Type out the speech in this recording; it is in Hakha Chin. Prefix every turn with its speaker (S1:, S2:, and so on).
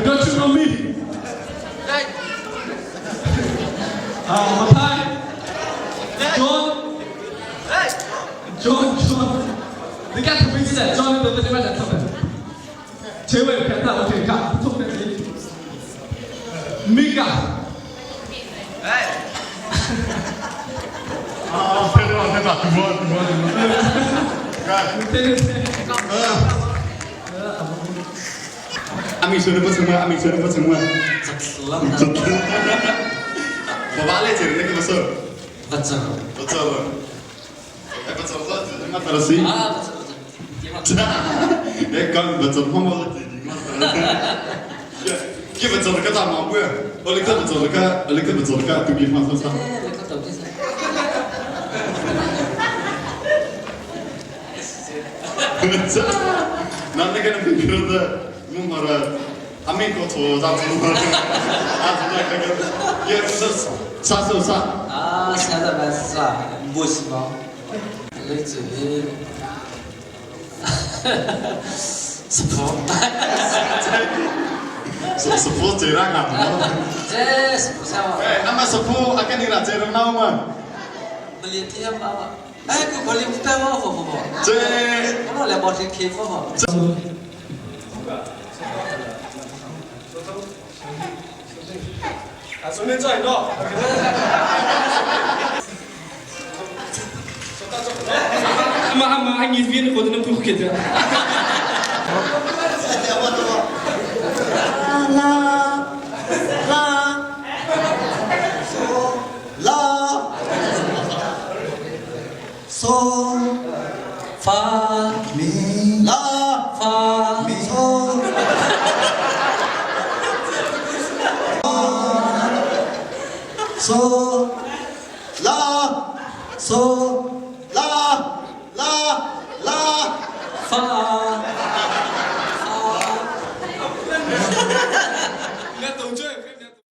S1: Don't you know me? Mathai, John, John, John. 你看图片是 John 的这边讲错的，结尾看到我可以看，错的 Mika.